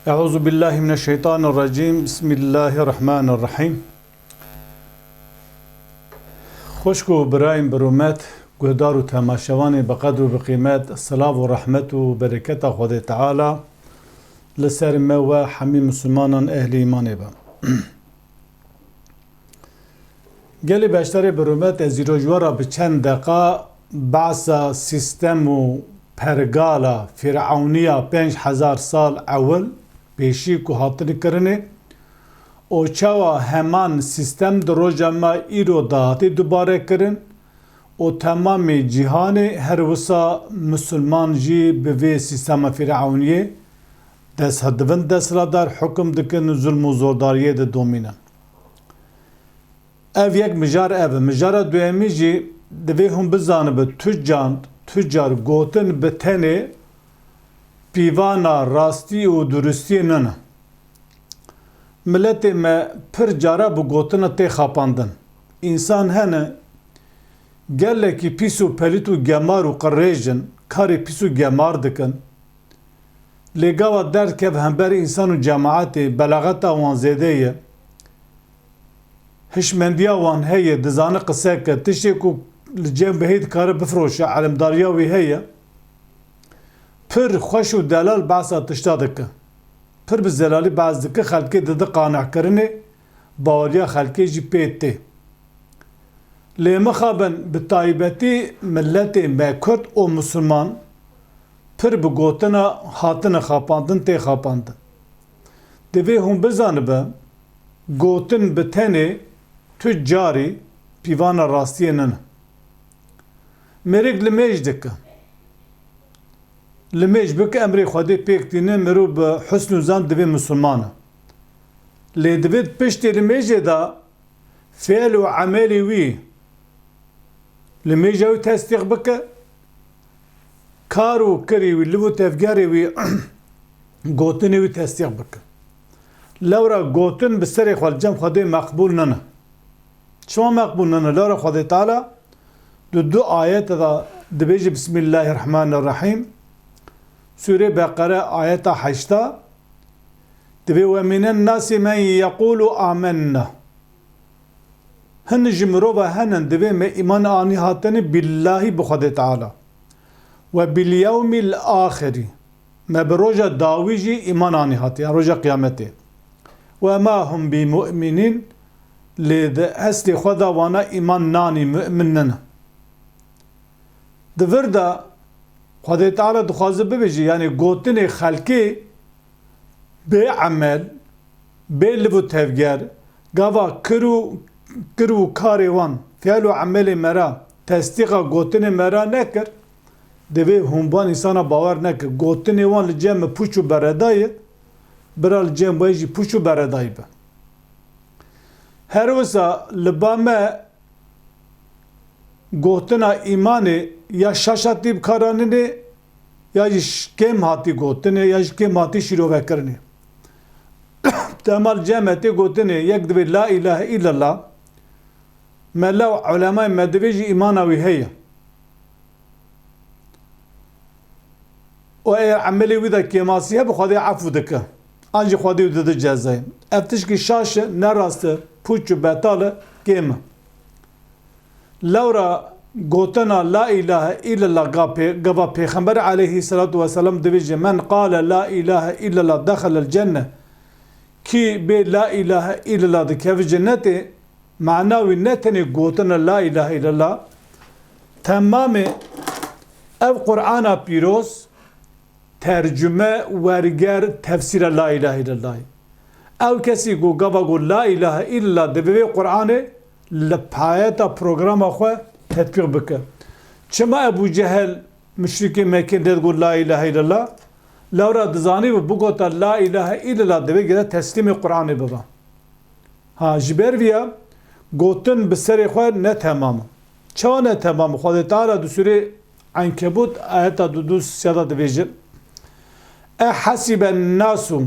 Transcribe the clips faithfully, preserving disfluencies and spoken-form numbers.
Euzu billahi mineşşeytanirracim. Bismillahirrahmanirrahim. Xwişk û birayên bi rûmet, guhdar û temaşevanê bi qedr û bi qîmet, silav û rehmet û bereketa Xwedê Teala li ser me we hemî misilmanan ehlî îmanê be. Gelî beşdarê bi rûmet, ez îro ji we re bi çend deqa behsa sîstem û pergala Fîrewnîya pênc hezar sal ewil pêşî ku hatine kirinê û çawa heman sîstem di roja me îro de hatî dubare kirin û temamê cîhanê her wisa misilman jî bi vê sîstema Fîrewniyê dest dibin desthilatdar, hukum dikin, zulm û zordariyê didomînin. Ev yek mijar ev e. Mijara duyemî jî divê hûn bizanibe, tu can, tu car gotin bi tenê pîvana rastî û duristiyê nine. Miletê me pir cara bi gotina tê xapandin. Însan hene gelekî pîs û pelît û gemar û qirêj in, karê pîs û gemar dikin. Lê gava derdkev hember însan û cemaetê, belaxeta wan zêde ye. Hişmendiya wan heye, dizane qise ke, tiştê ku li cem bihê dikare bifroşe, elimdariya wî heye. Pir xweş û delal behsa tişta dike. Pir bi zelalî behs dike, xelkê dide qanehkirinê, baweriya xelkê jî pê tê. Lê mixabin bi taybetî miletê me Kurd û Misilman pir bi gotina hatine xapandin tê xapandin. Divê hûn bizanibe, gotin bi tenê tu carî pîvana rastiyê nine. Mêrik limêj dike. Limêj bike, emrê Xwedê pêk tîne, mirov bi husn û zan divê misilman e. Lê divê di piştê limêjê de fiil û emelê wî limêja wî tesdîq bike, kar û kirî wî, liv û tevgerê wî, gotinê wî tesdîq bike. Lewra gotin bi serê xwe li cem Xwedê meqbûl nine. Çima meqbûl nine? Lewra Xwedê Teala di du ayete de dibêje, Bismillahirrahmanirrahîm. Sûrê Beqere ayeta heşta dibê, "Ve minen nasi men yekulu amenna." Hin ji mirova henin divê me îman anî hatine billahî bi Xwedê Teala. Ve bil yewmil axirî. Me bi roja dawî jî îman anî hatiye, roja qiyametê. Ve ma hum bi mu'minin, lê di eslê xwe de wana îman nanî, mu'min nine. Di vir de Xwedê Teala dixwaze bibêje, yanî gotinê xelkê bê emel, bê liv û tevger, gava kir û, kir û karê wan, fiil û emelê me re, tesdîqa gotinê me re nekir, divê hûn van însana bawer neke. Gotinê wan li cem me pûç û bereda ye, bira li cem we jî pûç û beredayî be. Her wisa li ba me gotina îmanê ya şaş hatî bikaranînê, ya jî ş-, kêm hatî gotinê, ya jî kêm hatî şîrovekirinê. Dema li cem me tê gotinê, yek divê la îlahe îllallah, mela û ulemayê me divê jî îmana wî heye. Û eger emelê wî de kêmasî hebe, Xwedê efû dike. An jî Xwedê wî dide cezayê. Ev tişkî şaş e, ne rast e, pûç û betal e, kêm e. Lewra gotina la îlahe îllallah ga pê-, gava Pêxember aleyhisselatu vesselam dibêje, "Men qale la îlahe îllallah dexelel cenne." Kî bê la îlahe îllallah dikeve cennetê, mana wî ne tenê gotina la îlahe îllallah, temamê ev Qur'ana pîroz, tercume, werger, tefsîra la îlahe îllallahê. Ew kesî ku gava ku la îlahe îllallah dibe vê Qur'anê li payeta programa xwe tetbîq bike. Çima Ebû Cehel, muşrikê Mekkê, nedigot la îlahe îllallah? Lewra dizanî bi bigota la îlahe îllallah divê gere teslîmê Qur'anê bibe. Ha, ji ber vî ya gotin bi serê xwe ne temam e. Çawa ne temam e? Xwedê Teala di Sûrê Enkebût ayeta du du sê de dibêje, "Ehesiben nasu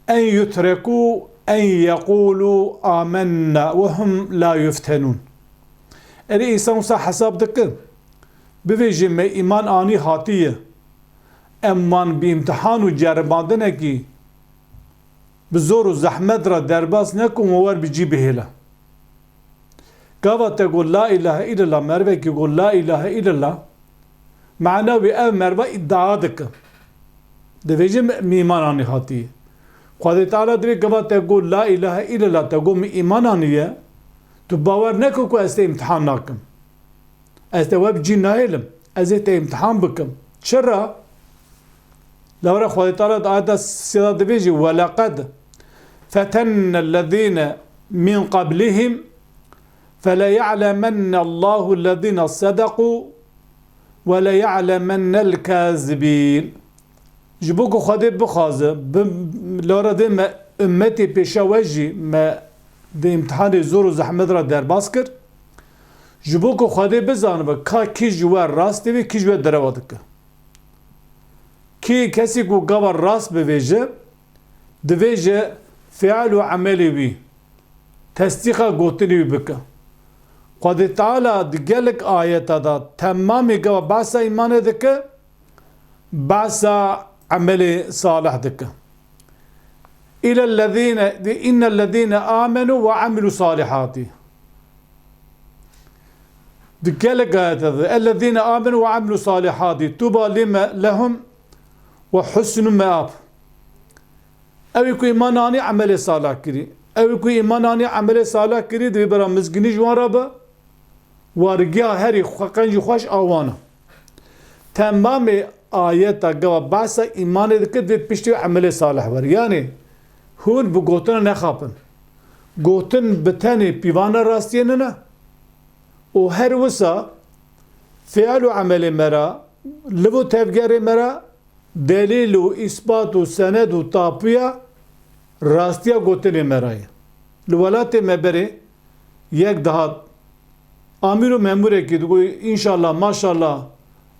en yutrekû en yeqûlû amennâ ve hum la yuftenûn." Erê, însan wisa hesab dike, bibêje, "Me îman anî hatiye." Em wan bi îmtihan û ceribandinekî bi zor û zehmet re derbas neke û wer bi cî bihêle. Gava te got la ilahe illallah, mervekî got la ilahe illallah, mana wî ev merva îdia dike. Divêje min îman anî hatî. Xwedê Teala divê gava te got la ilahe illallah, te got min îman aniye, tu bawer neke ku ez te îmtihan nakim. Ez te we bi cî nahêlim. Ez ê te îmtihan bikim. Çira? Lewra Xwedê Teala di ayeta sê de divêjî, "Ve leqed fetennellezîne min qablihim feleya'lemennellâhullezîne sedekû ve leya'lemennel kâzibîn." Ji bo ku Xwedê bixwaze, bi, lewra dê me ummetê pêşa we jî me di îmtihanê zor û zehmet re derbas kir. Ji bo ku Xwedê bizanibe ka kî ji we rast dibê, kî ji we derewa dike. Kî kesî ku gava rast bivêje, divêje fiil û emelê wî, tesdîqa gotinê wî bike. Xwedê Teala di gelek ayeta de temamê gava behsa îmanê dike, behsa emelê salih dike. Îlellezîne, innellezîne âmenû ve amilû salihâtî. Di gelek ayete de, "Ellezîne âmenû ve amilû salihâtî, tûba lîme lehum ve husnû meab." Ew ê ku îman anî emelê salih kirî. Ew ê ku îman anî emelê salih kirî, divê bera mizgînî ji wan re be. Wargiya herî xwe-, qencî xweş a wan e. Temamê ayeta gava behsa îmanê dike, divê piştî emelê salih were. Yanî hûn bi gotina nexapin. Gotin bi tenê pîvana rastiyê nine. Û her wisa fiil û emelê me re, liv û tevgerê me re, delîl û îspat û sened û tapuya rastiya gotinê me re ye. Li welatê me berê yek dihat amîr û memûrekî digot, înşallah, maşallah,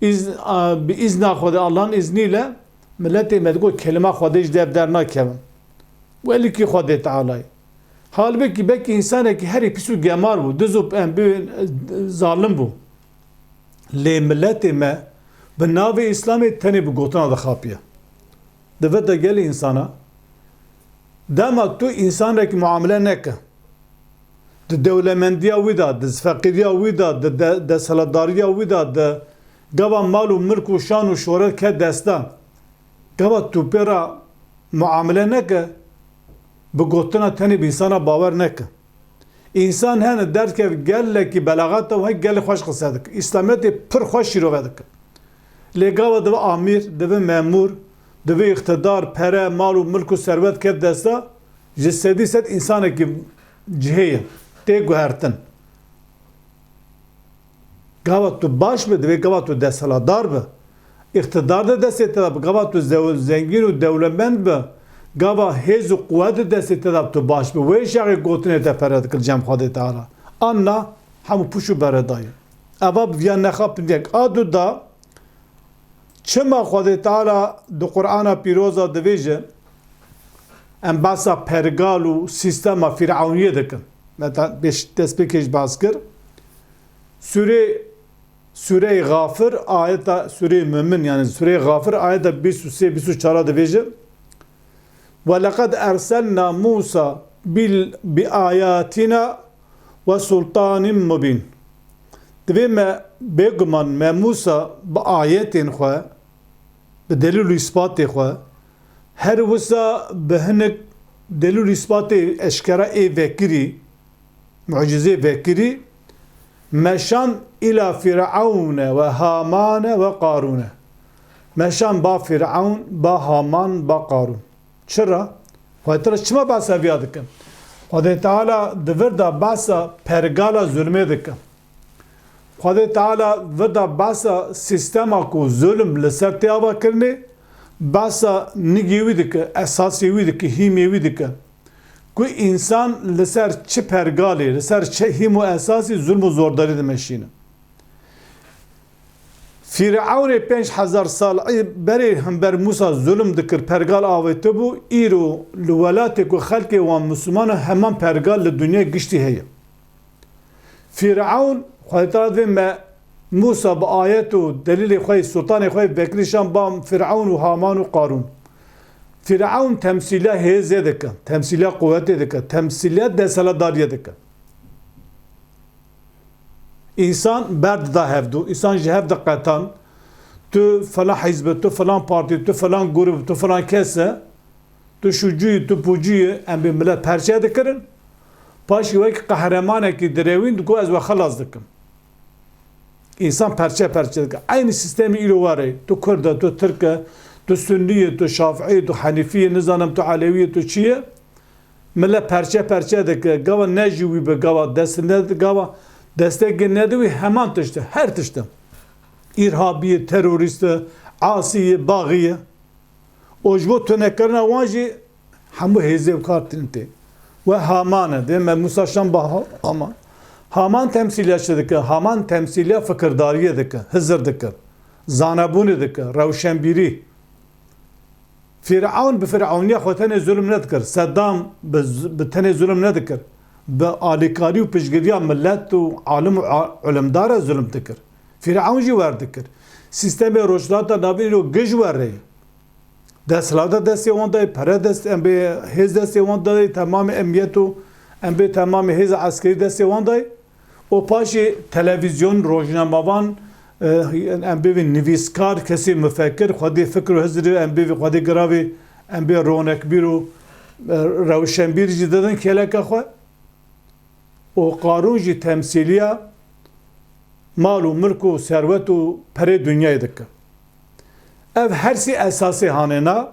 îz-, a, bi îzna Xwedê, Allah'ın izniyle, miletê me digot, kelima Xwedê ji dev dernakevin. Welîkî Xwedê Tealayê. Halbekî belkî însanekî herî pîs û gemar bû, diz û em bibên, e, zalim bû. Lê miletê me bi navê Îslamê tenê bi gotina dixapiye. Divê te gelê însana, dema tu însanekî muamele neke, di dewlemendiya wî de, di feqîriya wî de, di de-, desthilatdariya wî de, di gava mal û milk û şan û şohret ke desta, gava tu pê re muamele neke, bi gotina tenê bi însana bawer neke. Însan hene derkev gelekî belaxeta û hek gelek xweş qise dike. Îslamiyetê pir xweş şîrove dike. Lê gava dibe amîr, dibe memûr, dibe îqtidar, pere, mal û milk û serwet ket desta, ji sedî sed însanekî cihê ye, tê guhertin. Gava tu baş be, divê gava tu desthilatdar be. Îqtidar di destê te de be, gava tu zew-, zengîn û dewlemend be, gava hêz û quwet di destê te de be, tu baş be. Wê şexê gotinê te pere dikir cem Xwedê Teala. Anna hemû pûş û beredayî. Eva bi viya nexapin yek. A du da, çima Xwedê Teala di Qur'ana Pîroz de divêje, em behsa pergal û sîstema Fîrewniyê dikin. Me te-, pêş-, destpêkê jî behs kir. Sûrê, Sûreyê Xafir, ayeta, Sûreyê Mumin, yani Sûreyê Xafir, ayeta bîst û sê, bîst û çar divêje, "Ve leqed erselna Musa bil, bi ayatina ve sultanin mubin." Divê me, bêguman me Musa bi ayetên xwe, bi delîl û îspatê xwe, her wisa bi hinek delîl û îspatê eşkera ê vekirî, mucizê vekirî, meşan îla Fîre'ûne ve Hamane ve Qarûne. Meşan ba Fîre'ûn, ba Haman, ba Qarûn. Çira? Xwedê Teala çima behsa viya dike? Xwedê Teala di vir de behsa pergala zulmê dike. Xwedê Teala vir de behsa sîstema ku zulm li ser tê avakirinê, behsa nigê wî dike, esasê wî dike, hîmê wî dike. Ku însan li ser çi pergalê, li ser çi hîm û esasî zulm û zordarî dimeşîne. Fîre'ûnê pênc hezar sal berê hember Mûsa zulm dikir, pergal avêtibû, îro li welatê ku xelkê wan misliman in, heman pergal li dinyayê giştî heye. Fîre'ûn, Xwedê Teala divê me Mûsa bi ayet û delîlê xwe yê, sultanê xwe yê vekirî şan ba Fîre'ûn û Haman û Qarûn. Fîrewn temsîliya hêzê dike, temsîliya quwetê dike, temsîliya desthilatdariyê dike. Însan berdida hevdû, însan ji hev diqetan, tu filan hizb e, tu filan partî, tu filan grûp, tu filan kes e, tu şûcû yî, tu pûcû yî, em bê milet perçe dikirin. Paşî wek qehremanekî direwîn digo ez we xelas dikim. Însan perçe perçe dike. Eynî sîstemî îro were. Tu Kurd e, tu Tirk e, tu Sunnî yî, tu Şafîî yî, tu Henîfî yî, nizanim tu Elewî yî, tu çi yî. Milet perçe perçe dike. Gava ne ji wî bi, gava dest ne, gava destekê nedi wî, heman tişt e, her tişt e. Îrhabî yî, terorîst e, asî yî, baxî yî. Û ji bo tunekirina wan jî hemû hêzê bi kar tînin tê. We Haman e, dê me Mûsa Şan ba Haman. Haman temsîliya çi dike? Haman temsîliya fikirdariyê dike, hizir dike, zanebûnê dike, rewşenbîrî. Fîrewn bi fîrewniya xwe tenê zulm nedikir. Seddam bi z-, bi tenê zulm nedikir. Bi alîkarî û piştgiriya milet û alim û a-, ilimdar e zulm dikir. Fîrewn jî wer dikir. Sîstemê Rojhilata Navîn îro giş were ye. Desthilata destê wan de ye, pere dest, em bê hêz destê wan de ye, temamê emniyet û em bê temamê hêza eskerî destê wan de ye. Û paşê televîzyon, rojnamevan, e, em bê vê nivîskar, kesê mufekir, xwedê fikr û hizrê, em bê vê xwedê giravê, em bê ronekbîr û, e, rewşenbîr jî didin kêleka xwe. Û Qarûn jî temsîliya mal û milk û serwet û perê dinyayê dike. Ev her sê esasê hanêna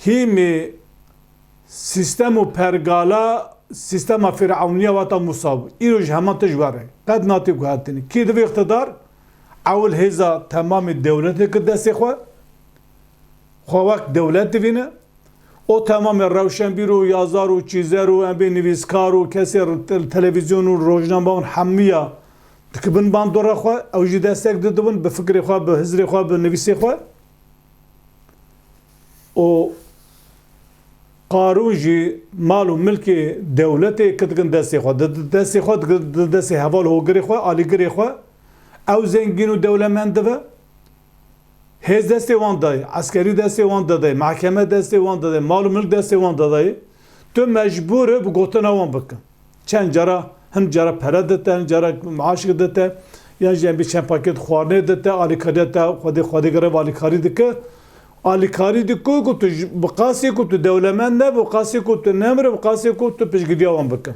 hîmê sîstem û pergala sîstema fîrewnî ya wexta Mûsa bû. Îro jî heman tişt were. Qet nate guhertinê. Kî divê îqtidar? Ewil hêza temamê dewletê kir destê xwe. Xwe wek dewlet divîne. O temamê rewşenbîr û yazar û çîzer û em bê nivîskar û kesê te-, televîzyon û rojnamevan hemiya dikibin bandora xwe, ew jî destek didibin bi fikrê xwe, bi hizrê xwe, bi nivîsê xwe. Û Qarûn jî mal û milkê dewletê kitikin destê xwe, di, di destê xwe, di, di destê heval hogirê xwe, alîgirê xwe, ew zengîn û dewlemend dibe. Hêz destê wan de ye, eskerî destê wan de de ye, mehkeme destê wan de de ye, mal û milk destê wan de de ye. Tu mecbûr î bi gotina wan bike. Çend cara, hin cara pere dite, hin cara maaşik dite, yan jî em bê çend paket xwarinê dite, alîkariya te xwedê, xwedê girev alîkarî dike. Alîkarî dike ku tu ji, bi qasê ku tu dewlemend nebe, bi qasê ku tu nemire, bi qasê ku tu piştgiriya wan bike.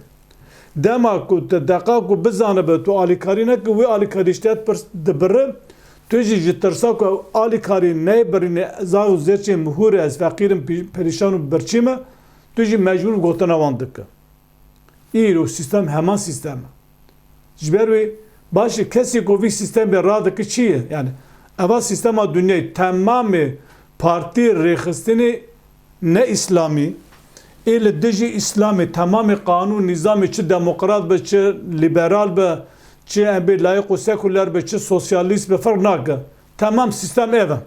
Dema ku tu deqa ku bizanibe tu alîkarî neke, wê alîkarî ji te pirs dibire, tu jî ji tirsa ku ew alîkarî neyê birîne, zav û zêrçê min hûr e, ez feqîr im, pî-, perîşan û birçî me, tu jî mecbûr gotina wan dike. Îro sîstem heman sîstem e. Ji ber wê baş e, kesê ku vî sîstemê radike çi ye? Yani eva sîstema dinyayê temamê partî rêxistinê ne îslamî, ê li dijî îslamê, temamê qanûn, nîzamê çi demokrat be, çi lîberal be, çi em bê layîq û sekuler be, çi sosyalîst be, ferq nake. Temam sîstem ev e.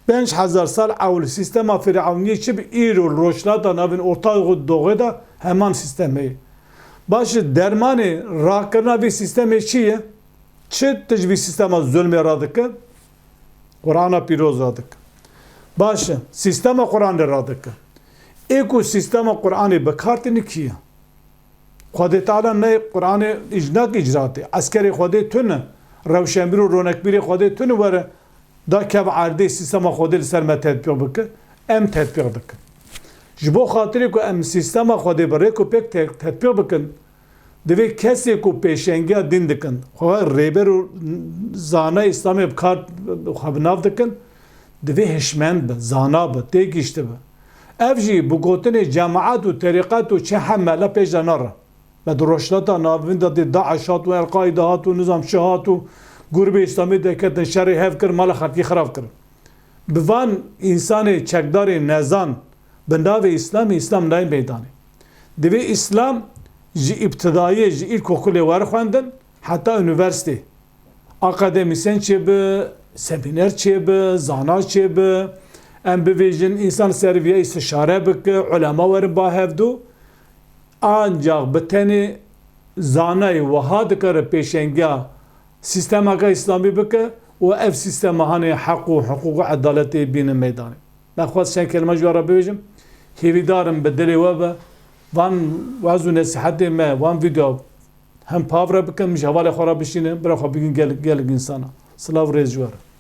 Pênc hezar sal ewil sîstema Fîrewniyê çi bi îro li Rojhilata Navîn orta doğu de heman sîstem heye. Baş e, dermanê rakirina vê sîstemê çi ye? Çi tij vî sîstema zulmê radike? Qur'ana pîroz radike. Baş e, sîstema Qur'anê radike. Ê ku sîstema Qur'anê bi kar tîne kî ye? Xwedê Teala neyê Qur'anê îc-, nake îcra tê. Eskerê Xwedê tune, rewşenbîr û ronekbîrê Xwedê tune were da kev erdê sîstema Xwedê li ser me tetbîq bike, em tetbîq dikin. Ji bo xatirê ku em sîstema Xwedê bi rêk û pêk te-, tetbîq bikin, divê kesê ku pêşengiya dîn dikin, xwe rêber û zana Îslamê bi kar xwe bi nav dikin, divê hişmend be, zana be, têgihişte be. Ev jî bi gotinê cemaet û terîqet û çi hemele pêş de nare. Me di Rojhilata Navîn de dî DAIŞ hat û El-Qaîde hat û nizam çi hat û grûbê Îslamî derketin şerê hev kir, mala xelkî xirab kirin. Bi van însanê çekdarê nezan bi navê Îslamê Îslam nayê meydanê. Divê Îslam ji îbtidayê, ji îlkokulê were xwendin heta unîversîtê. Akademîsyen çêbi, semîner çêbi, zana çêbi, em bivêjin însan ser vîya îstişare bike, ulema werin ba hevdû. Ancax bi tenê zanayê wiha dikare pêşengiya sîstemeke îslamî bike, û ev sîstema hanê heq û hiqûq û edaletê bînin meydanê. Me xwest çend kelime ji we re bibêjim. Hêvîdar im bi dilê we be. Van wez û nesîhetê me, van vîdeo hem pav re bikin, ji hevalê xwe re bişînin, bira xwe bigin gelek, gelek însana. Silav û rêz ji we re.